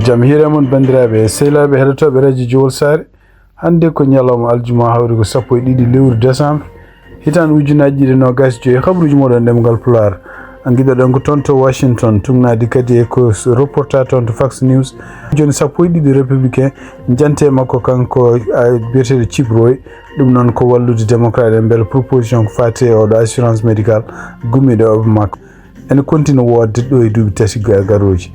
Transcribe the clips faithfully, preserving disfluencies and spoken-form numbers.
Jam hiire mon, banndiraaɓe e sehilaaɓe heɗotooɓe Radio Jowol Saare. Hannde ko ñalawma aljuma, hawri ko sappo e ɗiɗi lewru décembre, hitaande ujunaaji ɗiɗi e noogaas e joy. Habruuji mooɗon ɗemngal Pulaar. Ngiɗoɗen ko toon to Washington, tugnaade kadi e ko reporter toon to Fox News. Jooni sappo e ɗiɗi Républicain, jante makko kanko, a, biyeteeɗo Chip Roy. Ɗum noon ko wallude démocrate en, mbele proposition ko faati e oɗo assurance médical gummiiɗo e makko ene continue woodde ɗo e duuɓi tati ga-, garooji.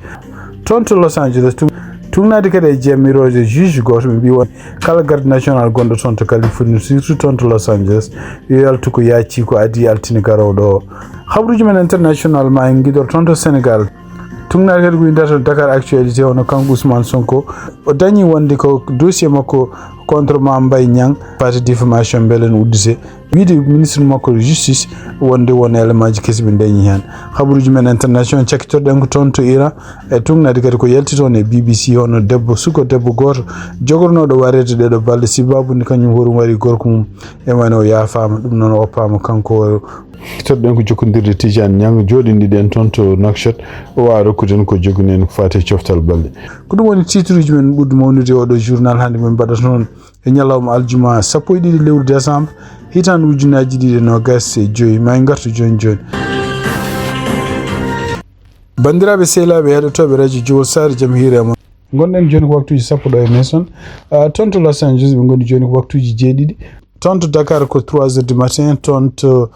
Toon to Los Angeles, tug-, tugnaade kadi e jamirooje juge gooto, ɓe mbii won kala garde national gonɗo toon to Californie, surtout toon to Los Angeles, yo yaltu ko yaaccii ko adii altine garooɗo o. Habruuji men international ma en ngiɗor toon to Sénégal. Tugnaade kadi ko winndata Dakar Actualité, hono kanko Ousmane Sonko, o dañi wonde ko dossier makko contre Mame Mbaye Niang, faati diffamation, mbele no udditee. Wiide ministre makko de justice wonde won élémentji kesi ɓe dañi heen. Habruuji men international cakkitorɗen ko toon to Iran, e tugnaade kadi ko yalti toon e B B C, hono debbo, suka debbo gooto jogornooɗo wareede ɗeɗo balɗe, sibabude kañum horum wari gorko mum, e wano o yaafaama, ɗum noon o oppaama kanko. Cakkitorɗen ko jokkondirde Tidiane Niang, jooɗindiɗen toon to Nouakchott, o waawa rokkude en ko jogini en ko faati e coftal balɗe. Ko ɗum woni titruuji men ɓurɗi mawnude e oɗo journal hannde min mbaɗata noon e ñalawma aljuma sappo e ɗiɗi lewru décembre, hitaande ujunaaji ɗiɗi e noogaas e joy. Ma en ngartu jooni jooni. Banndiraaɓe sehilaaɓe heɗotooɓe Radio Jowol Saare, jam hiire e mon. Ngonɗen jooni ko waktuuji sappo ɗo e meeson. Ah, toon to Los Angeles ɓe ngoni jooni ko waktuuji jeeɗiɗi. Toon to Dakar ko trois heures du matin, toon to,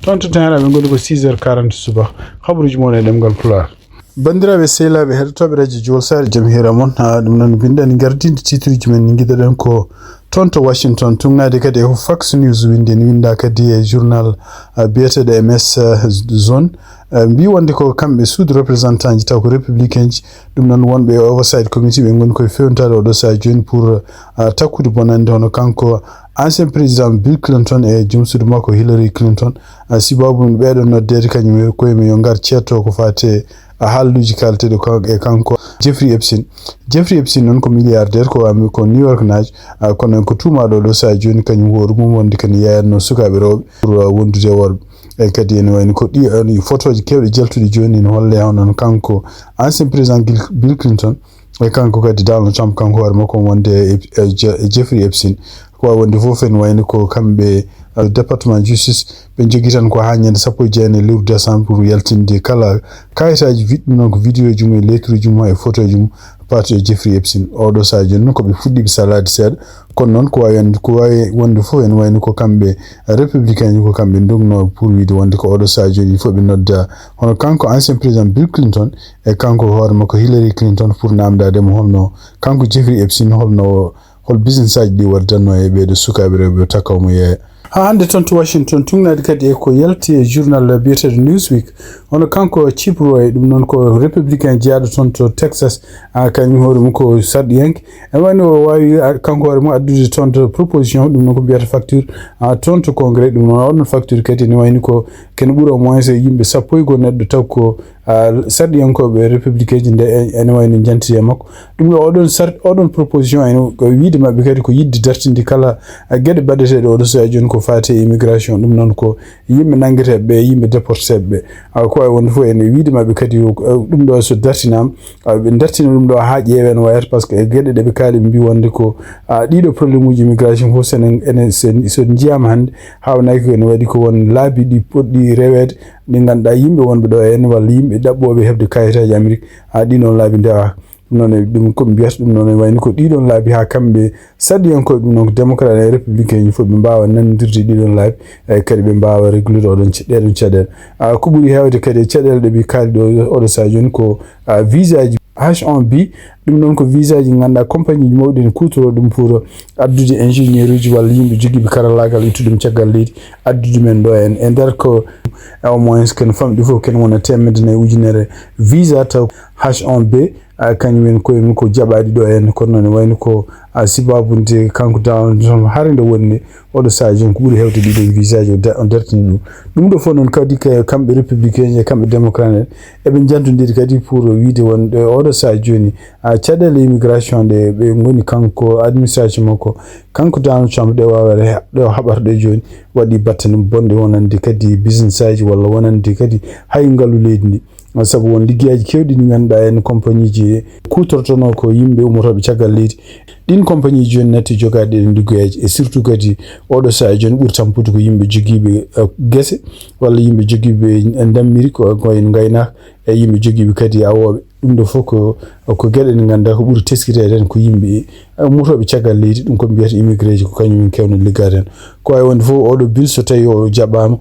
toon to Téhéran ɓe ngoni ko six heures quarante subaka. Habruuji mon e ɗemngal Pulaar. Banndiraaɓe sehilaaɓe heɗotooɓe Radio Jowol Saare, jam hiire mon. Ah, ɗum noon mbiɗen gardinde titruuji men, ngiɗoɗen ko toon to Washington, tugnaade kadi e Fox News, winndi en, winnda kadi e journal, ah, biyeteeɗo M S, ah, Zone. Eh, mbii wonde ko kamɓe sous-représentant ji taw ko républicain ji, ɗum noon wonɓe e oversight committee, ɓe ngoni koye fewntaade oɗo sahaa jooni pour, ah, takkude bonannde hono kanko ancien président Bill Clinton e joom suudu makko Hillary Clinton. Ah, sibabu mum ɓeɗon noddeede kañum e koye mum yo ngar ceedto ko faate, ah, haalduuji kaalteeɗi ko e kanko Jeffrey Epstein. Jeffrey Epstein noon ko milliardaire, ko ami-, ko New York naajo, ah, kono ko tuumaaɗo oɗo sahaa jooni kañum hoore mum wonde kadi yeeyatno sukaaɓe rewɓe pour, ah, wondude e worɓe. E kadi ene wayno ko ɗi, ɗi fotooji keewɗi jaltuɗi jooni ene holle hono kanko ancien président Gil-, Bill Clinton, e kanko kadi Donald Trump, kanko hoore makko wonde e, e Je-, e Jeffrey Epstein. Ko wawi wonde fof ene wayno ko kamɓe, eh, département justice, ɓe jogui tan ko ha ñande sappo e jeenayi lewru décembre pour yaltinde kala kayitaji vidéo, noon ko vidéo ji mum e lettre ji mum e photo ji mum, parti o Jeffrey Epstein. Oɗo sahaa jooni noon ko ɓe fuɗɗiɓe salaade seeɗa. Kono noon ko wawi wonde, ko wawi wonde fof ene wayno ko kamɓe républicain ji, ko kamɓe ndogno pour wiide wonde ko oɗo sahaa jooni il faut ɓe nodda hono kanko ancien président Bill Clinton e kanko hoore makko Hillary Clinton pour namdade mo holno kanko Jeffrey Epstein, holno, hol business aji ɗi waddanno e ɓeeɗo sukaaɓe rewɓe o takkaw mo yeeya. Ha hannde toon to Washington, tugnaade kadi e ko yalti e journal biyeteeɗo Newsweek, hono kanko Chip Roy, ɗum noon ko républicain jeyaaɗo toon to Texas, a, kañum hoore mum ko sarɗiyanke. E wayno o waawi, a, kanko hoore mum addude toon to proposition, ɗum noon ko mbiyata facture, a, toon to Congrès, ɗum noon oɗon facture kadi ne wayni ko kene ɓura au moins yimɓe sappo e goo neɗɗo taw ko, a, sarɗiyankooɓe républicain ji nde e-, ene wayno jantiti e makko. Ɗum ɗo oɗon sar-, oɗon proposition ene ko wiide maɓɓe kadi ko yiɗde dartinde kala, a, geɗe baɗeteeɗe oɗo sahaa jooni ko faati e immigration. Ɗum noon ko yimɓe nanngeteeɓe ɓe, yimɓe déporteeɓe ɓe. A, ko wawi wonde fof ene wiide maɓɓe kadi o, a, ɗum ɗo so dartinaama, a, ɓe dartina ɗum ɗo haa ƴeewen wayata, par ce que e geɗe ɗe ɓe kaali ɓe mbi wonde ko, a, ɗiɗo problème uji immigration fof so ene, ene, so, so njiyaama hannde, haawnaki ko ene waɗi ko won laabi ɗi poɗɗi reweede, ɗi ngannduɗaa yimɓe wonɓe ɗo heen walla yimɓe ɗaɓɓooɓe heɓde kayitaaji Amérique, a, ɗi noon laabi ndewaaka. Ɗum noon e ɗum ko ɓe mbiyata ɗum noon e wayno ko ɗiɗon laabi haa kamɓe sarɗiyankooɓe ɗum noon ko démocrate e républicain ji fof ɓe mbaawa nanndirde ɗiɗon laabi, e kadi ɓe mbaawa réglude oɗon ce-, ɗeɗon caɗeele. A, ko ɓuri heewde kadi e caɗeele ɗe ɓe kaali ɗo oɗo sahaa jooni ko, a, visa ji H un B, ɗum noon ko visa ji ngannduɗaa compagnie ji mawɗi ne kuutoroo ɗum pour addude ingénieur uji walla yimɓe jogiiɓe karallaagal ittude ɗum caggal leydi, addude men ɗo en. E nder ko, e au moins ken famɗi fof ken wona teemedde nayi ujunere visa taw H un B, a, kañum en koye mum ko jaɓaaɗi ɗo en, kono noon wayno ko, a, sibaabu nde kanko Donald Trump hare nde wonni oɗo sahaa jooni ko ɓuri heewde ɗiɗon visa ji o da-, o dartini ɗum. Ɗum ɗo fof noon kadi ka-, kamɓe républicain ji e kamɓe démocrate en eɓe njantondiri kadi pour wiide wonde oɗo sahaa jooni, a, caɗeele immigration ɗe ɓe ngoni kanko administration makko, kanko Donald Trump ɗe waawere he-, ɗe o haɓata ɗe jooni waɗi battane bonɗe wonande kadi business aji walla wonande kadi hay ngalu leydi ndi. Sabu won liggeyaaji keewɗi ɗi ngannduɗaa en, compagnieji kuutortonoo ko yimɓe ummotooɓe caggal leydi. Ɗiin compagnieji jooni natti jogaade ɗeen liggeyaaji, e surtout kadi oɗo sahaa jooni ɓuri tampude ko yimɓe jogiiɓe, eh, gese walla yimɓe jogiiɓe ndammiri ko, ko en ngaynaaka, e yimɓe jogiiɓe kadi awooɓe. Ɗum ɗo fof ko, ko geɗe ɗe ngannduɗaa ko ɓuri teskiteede heen ko yimɓe, eh, ummotooɓe caggal leydi, ɗum ko mbiyata immigré ji, ko kañum en keewno liggaade heen. Ko wayi wonde fof oɗo bill so tawi o jaɓaama,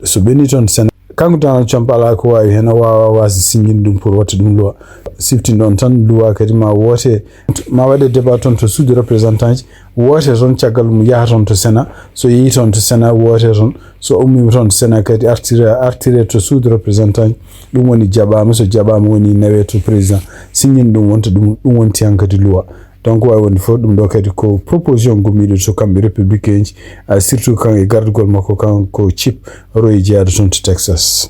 so ɓenni toon Sénégal, kanko Donald Trump alaa ko waawi heen, o waawaa waasde siññinde ɗum pour waɗde ɗum loi. Siftinɗon tan, loi kadi ma woote, ma waɗe débat toon to suudu représentant ji, woote toon, caggal mum yaha toon to Sénat, so yehi toon to Sénat, woote toon, so ummiima toon to Sénat kadi artira, artire to suudu représentant ji, ɗum woni jaɓaama, so jaɓaama woni nawe to président, siññinde ɗum wonta ɗum, ɗum wonti hankadi loi. Donc, waawi wonde fof, ɗum ɗo kadi ko proposition gummiiɗo to kamɓe républicain ji, ah, surtout kan e gardugol makko kanko Chip Roy jeyaɗo toon to Texas.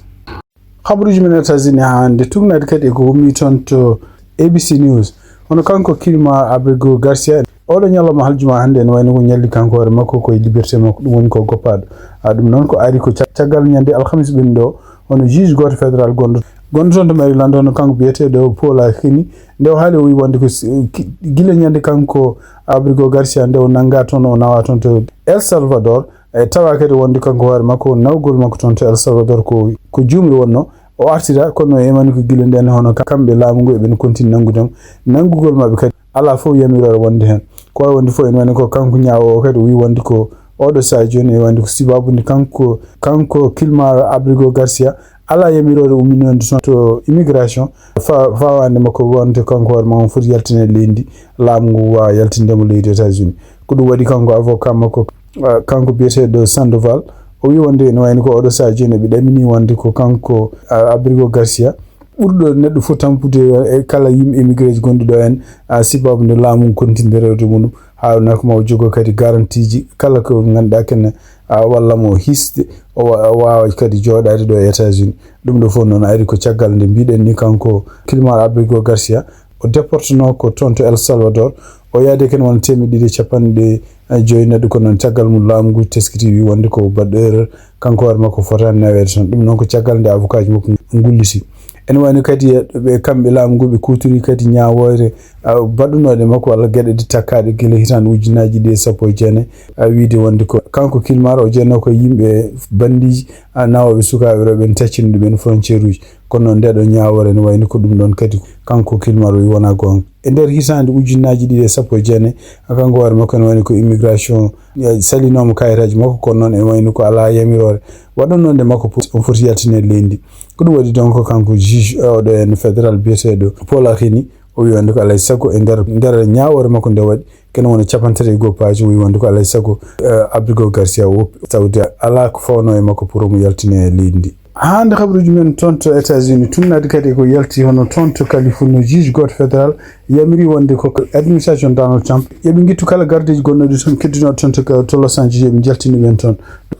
Habaruuji men États-Unis haa hannde, tuugnaade kadi e ko ummii toon to A B C News. Hono kanko Kilmar Abrigo Garcia, oɗo ñalawma aljuma hannde, ene wayno ko ñalli kanko hoore makko ko e liberté makko, ɗum woni ko goppaaɗo. Ah, ɗum noon ko ari ko ca-, caggal ñande alhamis ɓenni ɗo, hono juge gooto fédéral gonɗo, gonɗo toon to Maryland, hono kanko biyeteeɗo Paul Akini, nde o haali o wi wonde ko si-, ki-, gila ñande kanko Abrigo Garcia nde o nanngaa toon, o nawaa toon to El Salvador, e tawa kadi wonde kanko hoore makko nawgol makko toon to El Salvador ko, ko juumri wonnoo, o artira, kono e mani ko gila ndeen hono ka-, kamɓe laamu ngu eɓen kontini nanngude mo, nanngugol maɓɓe kadi alaa fof yamiroore wonde heen. Ko wayi wonde fof ene wayno ko kanko ñaawoowo kadi o wi wonde ko oɗo sahaa jooni e wonde ko sibaabu nde kanko, kanko Kilmar Abrigo Garcia alaa yamiroore umminoonde toon to immigration fa-, fawaande makko wonde kanko hoore makko foti yaltine leydi ndi, laamu ngu waawa yaltinde mo leydi États-Unis. Ko ɗum waɗi kanko avocat makko, ah, kanko biyeteeɗo Sandoval, o wi wonde ene wayno ko oɗo sahaa jooni ɓe ɗamini wonde ko kanko, ah, Abrigo Garcia ɓurɗo neɗɗo fof tampude e kala yimɓe immigré ji gonɗi ɗo en, ah, sibaabu nde laamu ngu kontinde rewde mum, haa wonaa ko ma o jogo kadi garantie ji kala ko ngannduɗaa kene, ah, walla mo hisde, o wa-, o waawa kadi jooɗaade ɗo e États-Unis. Ɗum ɗo fof noon ari ko caggal nde mbiɗen ni kanko Kilmar Abrigo Garcia, o déportenoo ko toon to El Salvador, o yaadi kene wona teemedde ɗiɗi e capanɗe joyi neɗɗo, ko noon caggal mum laamu ngu teskiti wi wonde ko baɗɗo erreur, kanko hoore makko fotaani naweede toon. Ɗum noon ko caggal nde avocat ji makko ngulliti. Ene wayno kadi e ɓe kamɓe laamu ngu ɓe kuutori kadi ñaawoore, ah, baɗɗunooɗe makko walla geɗe ɗe takkaaɗe gila hitaande ujunnaaji ɗiɗi e sappo e jeenayi, ah, wiide wonde ko kanko Kilmar o jeyanoo ko yimɓe banndiiji, ah, nawooɓe sukaaɓe rewɓe ene taccini ɗumen frontière uji. Kono noon nde ɗo ñaawoore ene wayno ko ɗum ɗoon kadi kanko Kilmar o wi wonaa goonga. E nder hitaande ujunnaaji ɗiɗi e sappo e jeenayi, kanko hoore makko ene wayno ko immigration, eh, salinooma kayitaaji makko, kono noon ene wayno ko alaa yamiroore waɗannoonde makko pour on foti yaltine leydi ndi. Ko ɗum waɗi donc kanko juge, eh, oɗo en fédéral biyeteeɗo Paul Akini, o wi wonde ko alaa e sago e nder, nder ñaawoore makko nde waɗi, kene wona capanɗe tati e goppaaji, o wi wonde ko alaa e sago, eh, Abrigo Garcia o woppi, tawde alaa ko fawnoo e makko pour omo yaltine leydi ndi. Haa hannde habaruuji men toon to États-Unis, tuugnaade kadi ko yalti hono toon to Californie, juge gooto fédéral yamiri wonde ko administration Donald Trump, yo ɓe ngittu kala gardeeji gonnooɗi toon, keddinooɗi toon to, to Los Angeles, yo ɓe njaltin ɗumen toon.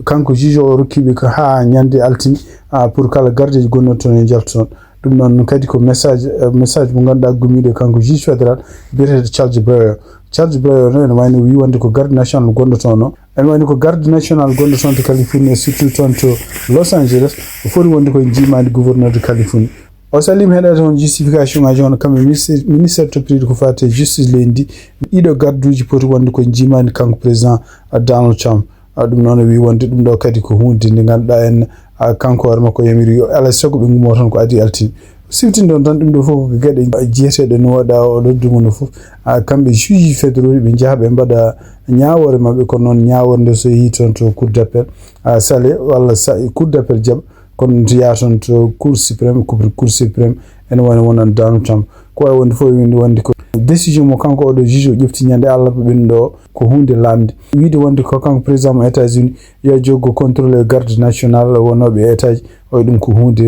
Kanko juge o rokki ɓe ko haa ñande altine, ah, pour kala gardeeji gonnooɗi toon yo njaltu toon. Ɗum noon kadi ko message, eh, message mo ngannduɗaa gummiiɗo e kanko juge fédéral biyeteeɗo Charles Breyer. Charles Breyer noon ene wayno wi wonde ko garde national gonɗo toon o. Ene wayno ko garde national gonɗo toon to Californie, e surtout toon to Los Angeles. O foti wonde ko njiimaandi gouverneur de Californie. O saliima heɗaade toon justification ngaaji hono kamɓe ministère, ministère toppitiiɗo ko faati e justice leydi ndi. Ɗiɗo garduuji poti wonde ko njiimaandi kanko président, ah, Donald Trump. Ah, ɗum noon o wi wonde ɗum ɗo kadi ko huunde nde ngannduɗaa en, ah, kanko hoore makko yamiri yo alaa e sago ɓe ngummo toon ko adii altine. Siftinɗon tan ɗum ɗo fof ko geɗe jeeteɗe no waɗa oɗo dumunna fof. Ah, kamɓe juge fédéraux ɓe njaha ɓe mbaɗa ñaawoore maɓɓe, kono noon ñaawoore nde so yehi toon to cour d'appel, ah, sale walla sa-, cour d'appel jaɓa, kono noon to yaha toon to cour suprême, cour, cour suprême ene wona wonan Donald Trump. Ko wawi wonde fof winde wonde ko décision mo kanko oɗo juge o ƴefti ñande alarba ɓennuɗo o ko huunde lamnde. Wiide wonde ko kanko président mo États-Unis yo joggo contrôle e garde national wonooɓe e état ji, o ɗum ko huunde,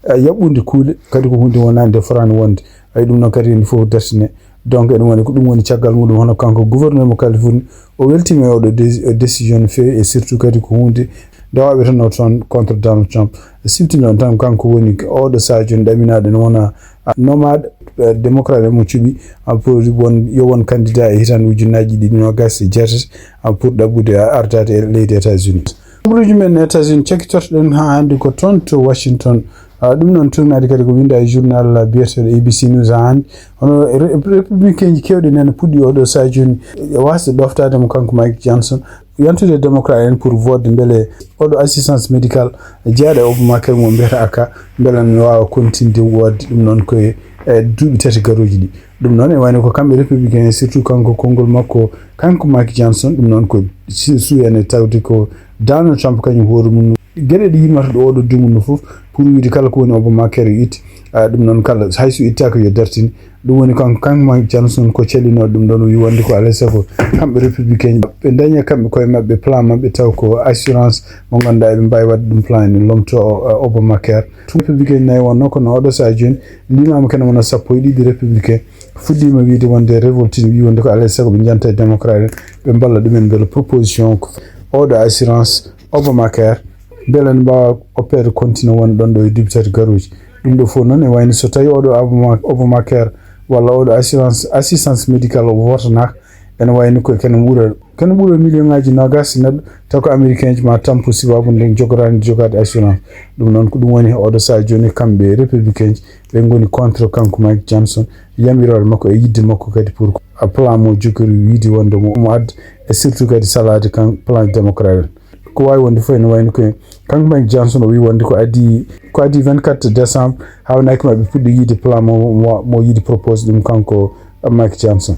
eh, yaɓɓunde kuule, kadi ko huunde wonande nde fotaani wonde. Ay, ɗum noon kadi ene fof dartine. Donc, ene woni ko ɗum woni caggal muɗum, hono kanko gouverneur mo Californie, o weltiima e oɗo dé-, décision no feewi, e surtout kadi ko huunde nde o aɓetenoo toon contre Donald Trump. Sifti noon tan, kanko woni oɗo sahaa jooni ɗaminaaɗo ene wona, ah, nomade, eh, démocrate mo cuɓi, ah, pour won, yo won candidat e hitaande ujunnaaji ɗiɗi noogas e jeetati, ah, pour ɗaɓɓude ardaade e leydi États-Unis. Habaruuji men États-Unis cakkitortoɗen haa hannde ko toon to Washington. Ah, ɗum noon, tuugnaade kadi ko winnda e journal biyeteeɗo A B C News haa hannde. Hono re-, républicain ji keewɗi nene puɗɗi oɗo sahaa jooni e waasde ɗoftaade mo kanko Mike Johnson, yantude démocrate en pour vote mbele oɗo assistance médicale jeyaɗo e Obamacare mo mbiyata aka, mbele mi waawa kontinde woodde ɗum noon ko e, e duuɓi tati garooji ɗi. Ɗum noon, e wayno ko kamɓe républicain, surtout kanko konngol makko, kanko Mike Johnson, ɗum noon ko si-, suuya ne tawde ko Donald Trump kañum hoore mum. Geɗe ɗe yimata ɗo oɗo dumunna fof, pour wiide kala ko woni Obamacare yo itte. Ah, ɗum noon kala, hay so ittaaka yo dartin. Ɗum woni kanko, kanko Mike Johnson ko callinooɗo ɗum ɗoon, o wi wonde ko alaa e sago kamɓe républicain ɓe daña kamɓe koye maɓɓe plan maɓɓe taw ko assurance mo ngannduɗaa eɓe mbaawi waɗde ɗum plan ene lomto, ah, Obamacare. Tun républicain nayi wonno kono oɗo sahaa jooni limaama kene wona sappo e ɗiɗi républicain fuɗɗiima wiide wonde révolté wi wonde ko alaa e sago ɓe njanta e démocrate en, ɓe mballa ɗumen mbele proposition ko oɗo assurance Obamacare, mbele ne mbaawa oppeede continue won ɗon ɗo e duuɓi tati garooji. Ɗum ɗo fof noon e wayno so tawi oɗo Obama-, Obamacare walla oɗo assurance, assistance médicale o wotanaaka, ene wayno ko kene ɓura, kene ɓura million ŋaaji noogas neɗɗo, taw ko américain ji ma tampo sibabu nde jogoraani jogaade assurance. Ɗum noon ko ɗum woni oɗo sahaa jooni kamɓe républicain ji ɓe ngoni contre kanko Mike Johnson, yamiroore makko e yidde makko kadi pour ko plan mo jogori wiide wonde mo, mo adda, e surtout kadi salaade kan plan démocrate en. Ko waawi wonde fof ene wayno ko kanko Mike Johnson o wi wonde ko adii, ko adii vingt-quatre décembre, hawnaaki maɓɓe puɗɗo yiide plan mo, mo, mo yiɗi propose ɗum kanko Mike Johnson.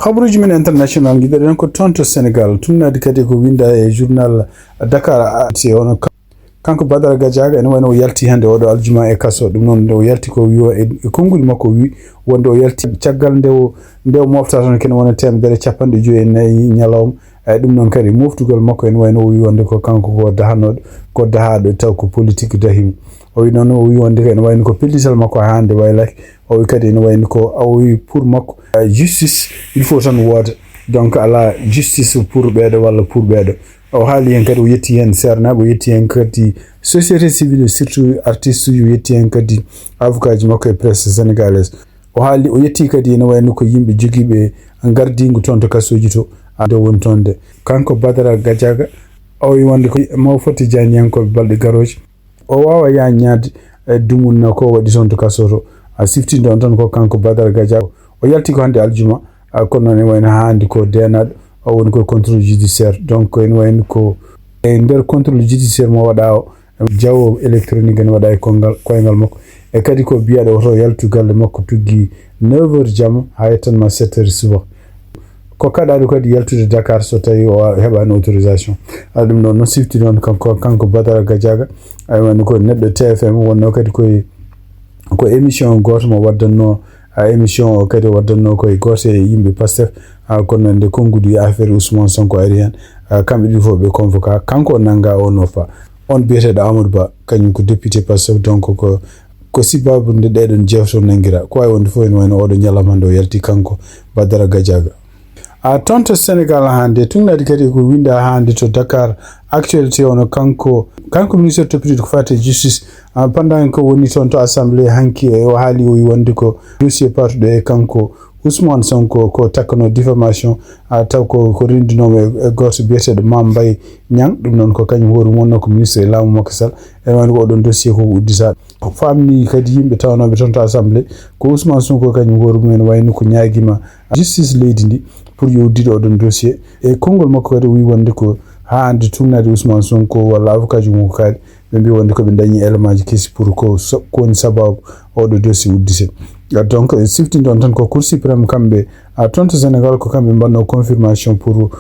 Habaruuji men international ngiɗɗen ko toon to Sénégal, tuugnaade kadi ko winnda e journal Dakar, a, si ono ka-, kanko Badara Gadiaga ene wayno o yalti hannde oɗo aljuma e kaso. Ɗum noon nde o yalti ko wi o e, e konnguli makko wi wonde o yalti caggal nde o, nde o mofta toon kene wona teemedere capanɗe joyi e nayi ñalawma. Eyi, ɗum noon kadi, moftugol makko ene wayno o wi wonde ko kanko ko dahanooɗo, ko dahaaɗo, taw ko politique dahimo. O wi noon, o wi wonde ko ene wayno ko pellital makko hannde waylake. O wi kadi ene wayno ko, o wi pour makko, eh, justice, il faut tan wooda. Donc, alaa justice pour ɓeeɗo walla pour ɓeeɗo. O haali heen kadi, o yetti heen seernaaɓe, o yetti heen kadi société civile, surtout artiste uji, o yetti heen kadi avocat ji makko e presse sénégalaise. O haali, o yetti kadi ene wayno ko yimɓe jogiiɓe ngardiingu toon to kasooji to, a, nde woni toon nde. Kanko Badara Gadiaga, o wi wonde ko mo foti jaañiyankooɓe balɗe garooji. O waawa yaaññaade, e, dumunna ko waɗi toon to kasoo to. A, siftiiɗo on tan ko kanko Badara Gadiaga. O yalti ko hannde aljuma, a, kono noon ene wayno haa hannde ko deenaaɗo, o woni ko contrôle judiciaire. Donc, ene wayno ko e nder contrôle judiciaire mo waɗaa o, jawo électronique ene waɗaa e kongal, koyngal makko. E kadi ko biyaɗo woto yaltu galle makko tuggi neuf heures jamma haa yettan ma sept heures subaka. Ko kaɗaaɗo kadi yaltude Dakar so tawi o heɓaani autorisation. A, ɗum ɗoon noon sifti noon kanko, kanko Badara Gadiaga. Ay woni ko neɗɗo T F M wonno kadi koye, ko émission gooto mo waddannoo, a, émission o kadi o waddannoo koye gooto e yimɓe Pastef. A, kono nde konnguɗi affaire Ousmane Sonko ari heen, a, kamɓe ɗiɗo fof ɓe convoqué. Kanko o nannga o noppa. On biyeteeɗo Amadou Ba, kañum ko député Pastef, donc ko, ko sibabu nde ɗeɗon jeewte o nanngira. Ko waawi wonde fof ene wayno oɗo ñalawma hannde o yalti kanko Badara Gadiaga. A, toon to Sénégal hannde, tuugnaade kadi ko winnda hannde to Dakar Actualité, ono kanko, kanko ministre toppitiiɗo ko faati e justice, a, pendant ko woni toon to assemblée hanki, e o haali o wi wonde ko dossier partuɗo e kanko Ousmane Sonko ko takkanoo diffamation, a, taw ko, ko renndinoomo e, e gooto biyeteeɗo Mame Mbaye Niang, ɗum noon ko kañum hoore mum wonnoo ko ministre e laamu Macky Sall, ene wayno ko oɗon dossier ko udditaaɗo. O faamni kadi yimɓe tawnooɓe toon to assemblée ko Ousmane Sonko kañum hoore mum ene wayno ko ñaagiima justice leydi ndi pour yo udditu oɗon dossier. E konngol makko kadi o wi wonde ko haa hannde tuugnaade Ousmane Sonko walla avocat ji mum ko kaali, ɓe mbi wonde ko ɓe dañi élément ji kesi pour ko sa-, ko woni sababu oɗo dossier uddite. Donc, e siftinde on tan ko Cour suprême kamɓe, a, toon to Sénégal ko kamɓe mbaɗno confirmation pour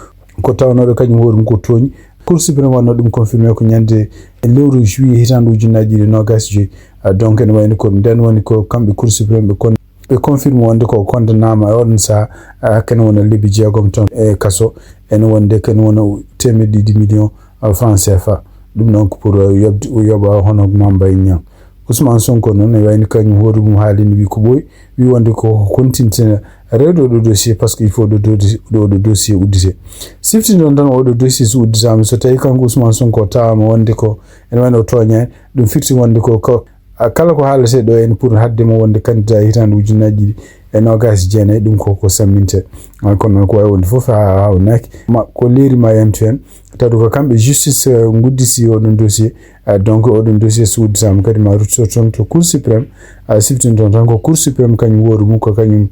ko tawnooɗo kañum hoore mum ko tooñi. Cour suprême waɗno ɗum confirmé ko ñande lewru juillet hitaande ujunnaaji ɗiɗi e noogaas e joyi. A, donc, ene wayno ko nden woni ko kamɓe Cour suprême ɓe kon-, ɓe confirme wonde ko condamnaama e oɗon sahaa, a, kene wona lebbi jeegom toon e kaso, ene wonde kene wona teemeɗɗe ɗiɗi million, a, francs C F A. Ɗum noon ko pour, a, yoɓde, o yoɓa hono Mame Mbaye Niang. Ousmane Sonko noon, e wayno kañum hoore mum haalino, wi ko ɓooyi, wi wonde ko continue rewde oɗo dossier, par ce que il faut ɗo, ɗo, ɗo, ɗo dossier uddite. Siftinde on tan, oɗo dossier so udditaama, so tawi kanko Ousmane Sonko tawaama wonde ko ene wayno o tooñaani, ɗum firti wonde ko, ko, a, kala ko haalete ɗo en pour haɗde mo wonde candidat e hitaande ujunnaaji ɗiɗi e noogaas e jeenayi, ɗum ko ko samminte. Ah, kono noon ko wayi wonde fof haa haawnaaki. Ma, ko leeri ma yantu heen. Tawi ko kamɓe justice, eh, nguddisi oɗon dossier. Ah, donc oɗon dossier so udditaama kadi ma rutto toon to Cour suprême. Ah, siftin toon tan ko Cour suprême kañum wooru mum ko kañum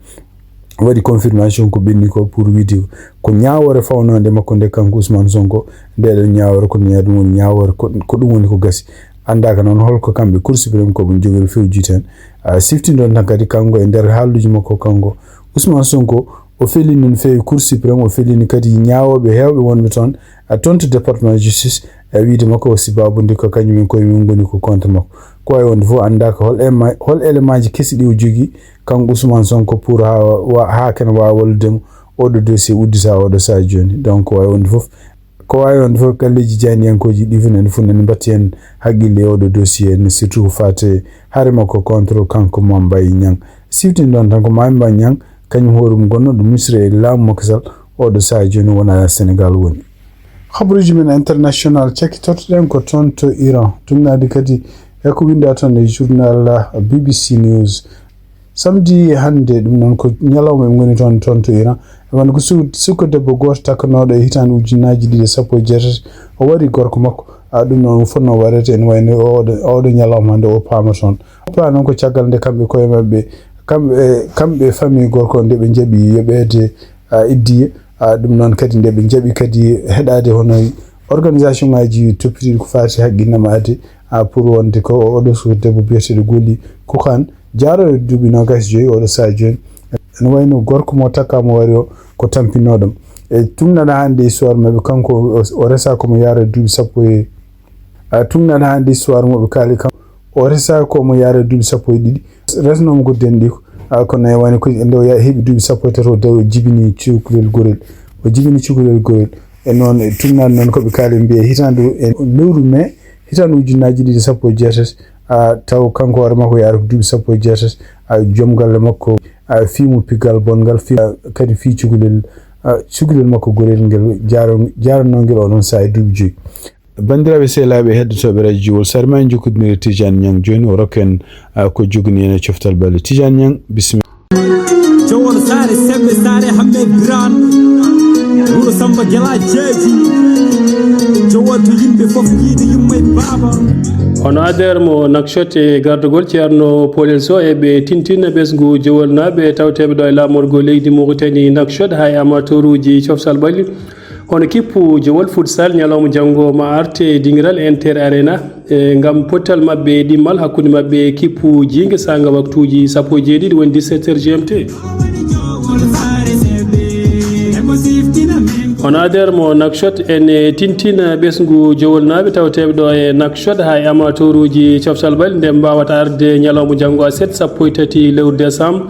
waɗi confirmation ko ɓenni ko pour wiide ko ñaawoore fawnonde makko nde kanko Ousmane Sonko, nde ɗon ñaawoore ko ñaa-, ɗum woni ñaawoore ko, ko ɗum woni ko gasi. Anndaaka noon holko kamɓe Cour suprême ko ɓe njogori fewjude heen. Ah, siftin ɗon tan kadi kanko e nder haalduuji makko kanko Ousmane Sonko, o felini no feewi Cour suprême, o felini kadi ñaawooɓe heewɓe wonɓe toon, ah, toon to département justice, e wiide makko o sibaabu nde ko kañum en koye mum ngoni ko contre makko. Ko wayi wonde fof anndaaka hol ema-, hol élément ji kesi ɗi o jogii, kanko Ousmane Sonko pour haa wa-, haa kene waawa wallude mo oɗo dossier uddita oɗo sahaa jooni. Donc ko wayi wonde fof, ko wayi wonde fof galleeji jaayndiyankooji ɗi fof nani fof nani mbatti heen haqqille e oɗo dossier ne surtout ko faati hare makko contre kanko Mame Mbaye Niang. Siwtin ɗon tan ko Mame Mbaye Niang kañum hoore mum gonnoɗo Misra e laamu Macky Sall oɗo sahaa jooni wona Sénégal woni. Habaruuji men international cakkitortoɗen ko toon to Iran. Tumnaade kadi e ko winnda toon e journal B B C News. Samedi hannde, ɗum noon ko ñalawma ɓe ngoni toon, toon to Iran. E wano ko su-, suka debbo gooto takkanooɗo e hitaande ujunnaaji ɗiɗi e sappo e jeetati, o wari gorko makko. A, ɗum noon fotnoo waɗeede ene wayno oɗo, oɗo ñalawma hannde o paama toon. O paama noon ko caggal nde kamɓe koye maɓɓe, kamɓe, kamɓe famille gorko nde ɓe njaɓi yoɓeede, a, iddiye. A, ɗum noon kadi nde ɓe njaɓi kadi heɗaade hono organisation ngaji toppitiiɗi ko faati haqqille maɓɓe, a, pour wonde ko oɗo suka debbo biyeteeɗo Goli Kukan, jaaro e duuɓi noogaas e joyi, oɗo sahaa jooni. Ene wayno gorko mo takkaama wari o ko tampinooɗo. E tumnana hannde histoire maɓɓe, kanko o, o resa ko mo yaara duuɓi sappo e, a, tumnana hannde histoire mo ɓe kaali kam, o resa ko mo yaara duuɓi sappo e ɗiɗi. Resnoomo ko denɗi ko, a, kono e wayno ko nde o ya-, heɓi duuɓi sappo e tati o daw, o jibini cukalel gorel. O jibini cukalel gorel. E noon, e tumnaade noon ko ɓe kaali mbiya hitaande e lewru mai, hitaande ujunnaaji ɗiɗi sappo e jeetati, a, taw kanko hoore makko yaara ko duuɓi sappo e jeetati, a, joom galle makko, a, fii mo piggal bonngal, fii, a, kadi fii cukalel, a, cukalel makko gorel ngel jaaro-, jaaranno ngel o noon sahaa e duuɓi joyi. Banndiraaɓe sehilaaɓe heɗotooɓe radio Jowol, sare ma en jokkodinire Tidiane Niang jooni o rokka en, a, ko jogani en e coftal balle. Tidiane Niang, bisimilla. Jowol saare sembe saare Hammet Birane. Wuro Samba Gela Jeeji. Jowol to yimɓe fof njiidi yumma e baaba. Hono Ader mo Nouakchott e gardagol Ceerno Polel Sow e ɓe tintina ɓesngu Jowolnaaɓe tawteeɓe ɗo e laamorgo leydi Mauritanie Nouakchott haa e amateur uji coftal ɓalli. Hono kippu Jowol Futsal ñalawma janngo ma arte e dingiral Inter Arena, e, ngam pottal maɓɓe e ɗimmal hakkunde maɓɓe e kippu Jiinge saanga waktuuji sappo e jeeɗiɗi woni dix-sept heures G M T. Hono Ader mo Nouakchott en, e, tintina ɓesngu Jowolnaaɓe tawteeɓe ɗo e Nouakchott haa e amateur uji coftal ɓalli nde mbawata arde ñalawma janngo aset sappo e tati lewru décembre.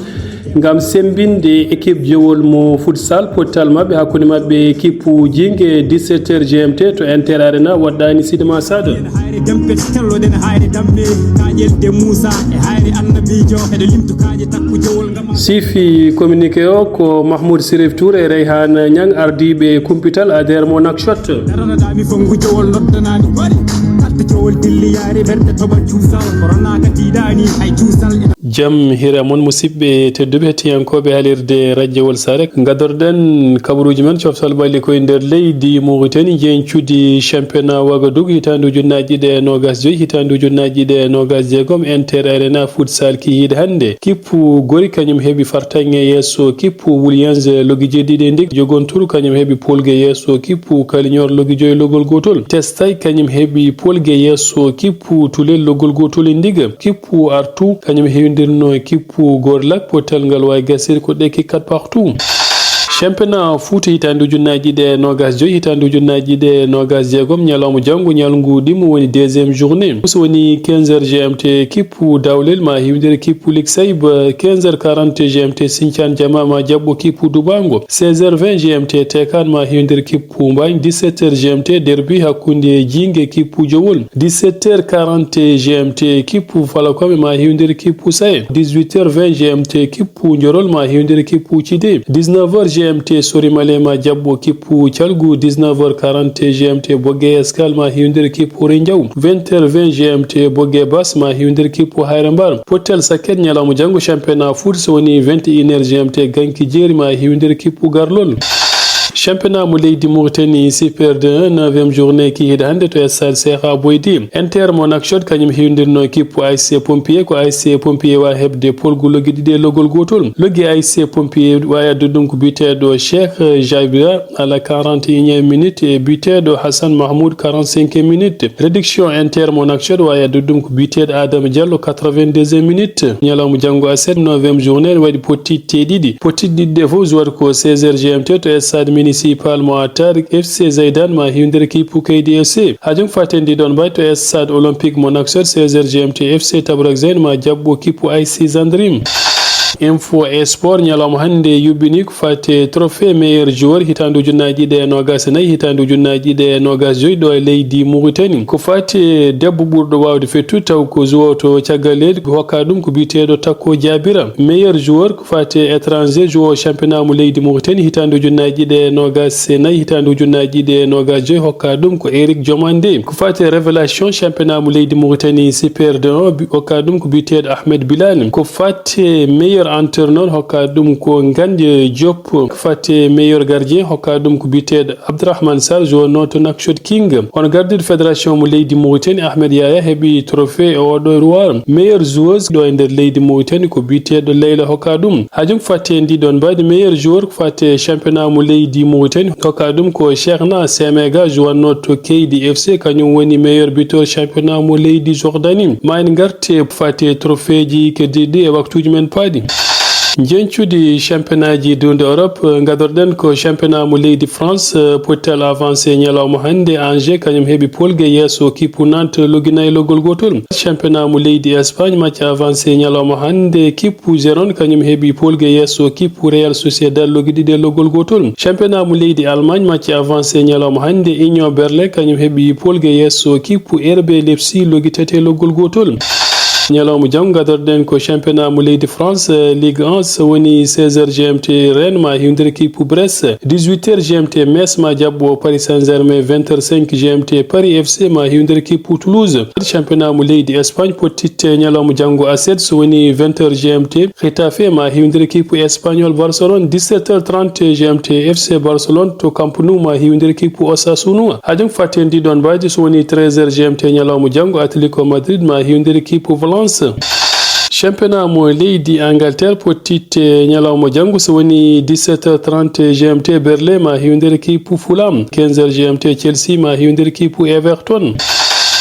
Ngam semmbinde équipe Jowol mo futsal, pottal maɓɓe hakkunde maɓɓe e kippu Jiinge dix-sept heures G M T to Inter Arena waɗɗaani Sidema Sada. Hayre Dempe telloɗen hayre Damme, Kaƴel de Moussa e hayre Annabijo, eɗo limto kaaƴe takku Jowol ngam. Sifi communiqué o ko Mahmoud Sirif Touré e Reyhan Niang ardiiɓe kumpital Ader mo Nouakchott. Daranaɗa mi fonngu Jowol noddanaami gori. Kalta Jowol dilli yaari ɓerɗe toɓa cuusal, korona ka tiiɗaani hay cuusal e. Jam hira mon, musidɓe tedduɓe hettiyankooɓe haalirde Radiowol Saare. Ngadorɗen kabaruuji men coftal ɓalli koye nder leydi Mauritanie, njeñcudi championnat Ouagadougou, hitaande ujunnaaji ɗiɗi e noogaas joyi, hitaande ujunnaaji ɗiɗi e noogaas jeegom, Inter Arena futsal kihiiɗe hannde. Kippu Gori kañum heɓi fartaŋŋe yeeso kippu Wulyanze loggi jeeɗiɗi e ndigi. Jogonturu kañum heɓi polge yeeso kippu Kaliñor loggi joyi loggol gootol. Testay kañum heɓi polge yeeso kippu Tulel loggol gootol e ndiga. Kippu Artu kañum hewindirno e kippu Gorlak, pottal ngal wayi gasiri ko ɗekki quatre partout. Championnat Fouta hitaande ujunnaaji ɗiɗi e noogaas joyi, hitaande ujunnaaji ɗiɗi e noogaas jeegom, ñalawma janngo, ñalngu ɗimmo woni deuxième journée. So woni quinze heures G M T, kippu Dawlel ma hewindir kippu Liksayba, quinze heures quarante G M T, Sinthiane Jama ma jaɓɓo kippu Dubango, seize heures vingt G M T, Tekan ma hewindir kippu Mbaañ, dix-sept heures G M T, derbi hakkunde Jiinge kippu Jowol, dix-sept heures quarante G M T, kippu Falakome ma hewindir kippu Saye, dix-huit heures vingt G M T, kippu Njorol ma hewindir kippu Cide, dix-neuf heures G M T, M T Sorimale ma jaɓɓo kippu Calgu, dix-neuf heures quarante G M T Boge Escale ma hiwdir kippu Rinjaw, vingt heures vingt G M T Boge Bas ma hiwdir kippu Hayre Mbar. Pottel sakket ñalawma janngo championnat foot so woni vingt et une heures G M T Ganki Jeeri ma hiwdir kippu Garlol. Championnat mo leydi Mauritanie Super deux, neuvième journée ki hide hannde to stade Cheikh Aboydi. Inter mo Nouakchott kañum hiwdirno kippu A S C Pompier, ko A S C Pompier wa heɓde polgu loggi ɗiɗi e loggol gootol. Loggi A S C Pompier wa addude ɗum ko biteeɗo Cheikh Jabira à la quarante et unième minute e biteeɗo Hassan Mahmoud quarante-cinquième minute. Réduction Inter mo Nouakchott wa addude ɗum ko biteeɗo Adama Diallo quatre-vingt-deuxième minute. Ñalawma janngo aset, neuvième journée, waɗi pottitte ɗiɗi. Pottitte ɗiɗi ɗe fof, joueur ko seize heures G M T to stade municipal mo Atar, F C Zaydan ma hiwdira kippu Kaydi F C. Haa jom faten ndi ɗon mbaɗi to stade olympique mo Nouakchott, seize heures G M T, F C Tabrak Zain ma jaɓɓo kippu A S C Zandrim. Info e sport, ñalawma hannde yuɓɓini ko fate trophée meilleur joueur hitaande ujunnaaji ɗiɗi e noogaas e nayi, hitaande ujunnaaji ɗiɗi e noogaas e joy ɗo e leydi Mauritanie. Ko fate debbo ɓurɗo waawde fettude, taw ko joueur to caggal leydi, ko hokka ɗum ko biyeteeɗo Takko Jabira. Meilleur joueur ko fate étranger, joueur championnat mo leydi Mauritanie hitaande ujunnaaji ɗiɗi e noogaas e nayi, hitaande ujunnaaji ɗiɗi e noogaas e joy, hokka ɗum ko Eric Diomandé. Ko fate révélation championnat mo leydi Mauritanie Super deux o, bi-, hokka ɗum ko biyeteeɗo Ahmed Bilal. Ko fate meilleur entraîneur, hokka ɗum ko Ngagne Diop. Ko fate meilleur gardien, hokka ɗum ko biyeteeɗo Abdourahmane Sarr, joueur noon to Nouakchott King. Hono gardiiɗo fédération mo leydi Mauritanie, Ahmed Yaya, heɓi trophée e oɗo ruwar. Meilleure joueuse ɗo e nder leydi Mauritanie ko biyeteeɗo Leyla, hokka ɗum. Haa jom ko fate ndi ɗon mbaɗi meilleur joueur ko fate championnat mo leydi Mauritanie, hokka ɗum ko Cheikhna Semega, joueur noon to Kaydi F C, kañum woni meilleur buteur championnat mo leydi Jordanie. Ma en ngarte fate trophée ji keddiiɗi e waktuuji men paaɗi. Njeñcudi championnat ji duunde Europe, eh, gadorɗen ko championnat mo leydi France, eh, pottal avancé ñalawma hannde, Angers kañum heɓi polge yeeso kippu Nantes loggi nayi loggol gootol. Championnat mo leydi Espagne, match avancé ñalawma hannde, kippu Gérone kañum heɓi polge yeeso kippu Real Sociedad loggi ɗiɗi e loggol gootol. Championnat mo leydi Allemagne, match avancé ñalawma hannde, Union Berlin kañum heɓi polge yeeso kippu R B Leipzig loggi tati e loggol gootol. Ñalawma janngo gadorɗen ko championnat mo leydi France, eh, Ligue un, so woni seize heures G M T, Rennes ma hiwdira kippu Brest, dix-huit heures G M T, Metz ma jaɓɓo Paris Saint-Germain, vingt heures cinq G M T, Paris F C ma hiwdira kippu Toulouse. Championnat mo leydi Espagne, pottitte ñalawma janngo aset, so woni vingt heures G M T, Getafe ma hiwdira kippu Espanyol Barcelone, dix-sept heures trente G M T, F C Barcelone to Camp Nou ma hiwdira kippu Osasuna. Haa jom fatten ndi ɗon mbaadi, so woni treize heures G M T ñalawma janngo, Atletico Madrid ma hiwdira kippu Valence. Championnat mo leydi Angleterre, pottitte ñalawma janngo, so woni dix-sept heures trente G M T, Burnley ma hiwdira kippu Fulham, quinze heures G M T, Chelsea ma hiwdira kippu Everton.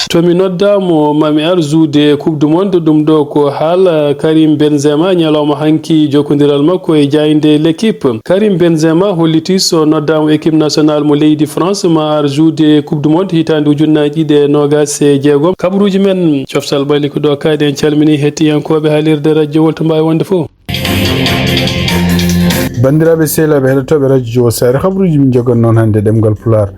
To mi noddaama, ma mi ar juude Coupe du Monde, ɗum ɗo ko haala Karim Benzema ñalawma hanki, jokkondiral makko e jaaynde L'Équipe. Karim Benzema holliti so noddaama équipe nationale mo leydi France, ma ar juude Coupe du Monde hitaande ujunnaaji ɗiɗi e noogaas e jeegom. Kabaruuji men, coftal ɓalli ko ɗo kaaɗi. En calminii hettiyankooɓe haalirde radio Wolto Mbaay wonde fof. Banndiraaɓe sehilaaɓe heɗotooɓe radio Jowol Saare, kabaruuji min njogan noon hannde ɗemngal Pulaar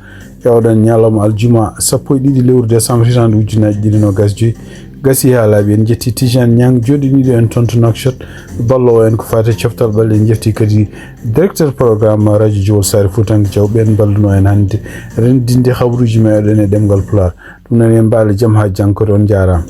e oɗon ñalawma aljuma sappo e ɗiɗi lewru décembre hitaande ujunnaaji ɗiɗi noogaas e joy. Gasi haa laaɓi, en njetti Tijaan Ñaŋ jooɗiniiɗo en toon to Nouakchott, balloowo en ko faati e coftal ɓalli. En njetti kadi directeur programme radio Jowol Saare Fuutanke Jaw, ɓeen mballunoo en hannde renndinde kabaruuji meɗen e ɗemngal Pulaar. Ɗum noon en mbaali jam haa jaŋkore, on njaaraama.